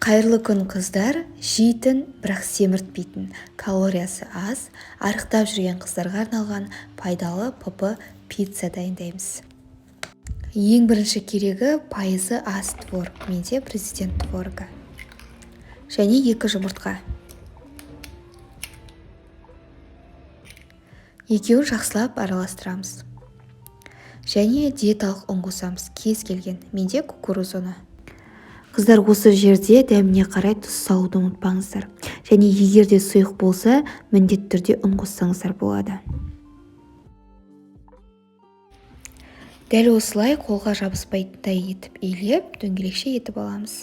Қайырлы күн, қыздар! Жейтін, бірақ семіртпейтін, калориясы аз, арықтап жүрген қыздарға арналған пайдалы ПП пицца дайындаймыз. Ең бірінші керегі пайызы аз творог, менде Президент творогы. Және 2 жұмыртқа. Екеуін жақсылап араластырамыз. Және диеталық ұн қосамыз, кез келген, менде кукуруз ұны. Қыздар, осы жерде дәміне қарай тұз салуды ұмытпаңыздар. Және егер де сұйық болса, міндетті түрде ұн қоссаңыздар болады. Дәл осылай қолға жабыспайтындай етіп илеп, дөңгелекше етіп аламыз.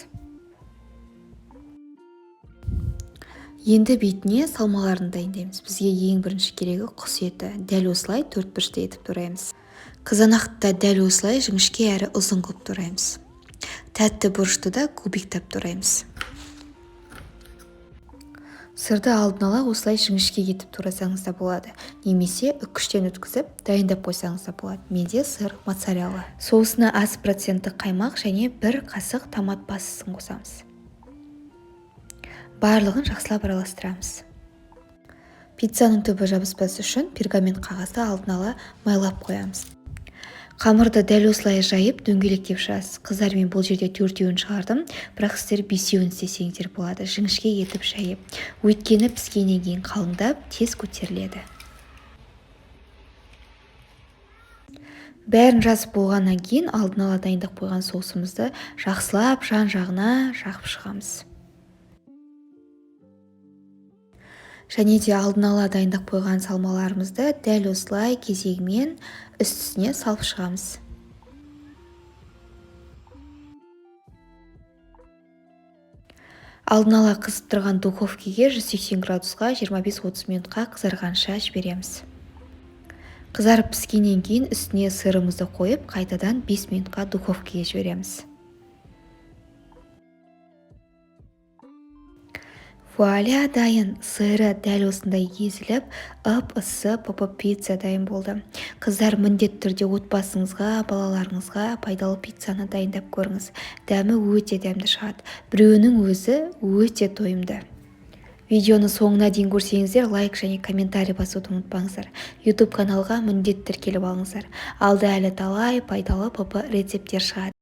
Енді бетіне салмаларын дайындаймыз. Бізге ең бірінші керегі құс еті. Дәл осылай төрт бұрышты етіп тураймыз. Қызанақты да дәл осылай жіңішке әрі ұзын қылып тураймыз. Тәтті бұрышты да кубиктап тураймыз. Сырды алдын ала осылай жіңішке етіп турасаңыз да болады. Немесе үккіштен өткізіп, дайындап қойсаңыз да болады. Менде сыр моцарелла. Соусына аз процентті қаймақ және 1 қасық томат пастасын қосамыз. Барлығын жақсылап араластырамыз. Пиццаның түбі жабыспас үшін пергамент қағазды алдын ала майлап қоямыз. Қамырды дәл осылай жайып дөңгелектеп шығасыз. Қыздар, мен бұл жерде 4-еуін шығардым, бірақ сіздер 5-еуін істесеңіздер болады. Жіңішке етіп жайып. Өйткені піскеннен кейін қалыңдап, тез көтеріледі. Бәрін жазып болғаннан кейін алдын ала дайындап қойған соусымызды жақсылап жан-жағына жағып шығамыз. Және де алдын ала дайындап қойған салмаларымызды дәл осылай кезегімен үстісіне салып шығамыз. Алдын ала қызып тұрған духовкеге 180 градусқа 25-30 минутқа қызарғанша жібереміз. Қызарып піскеннен кейін үстіне сырымызды қойып, қайтадан 5 минутқа духовкеге жібереміз. Вуаля, дайын! Сыры дәл осындай езіліп, ып-ыссы ПП пицца дайын болды. Қыздар, міндетті түрде отбасыңызға, балаларыңызға пайдалы пиццаны дайындап көріңіз. Дәмі өте дәмді шығады. Біреуінің өзі өте тойымды. Видеоны соңына дейін көрсеңіздер, лайк және комментарий басуды ұмытпаңыздар. YouTube каналға міндетті тіркеліп алыңыздар. Алда әлі талай пайдалы ПП рецепттер шығады.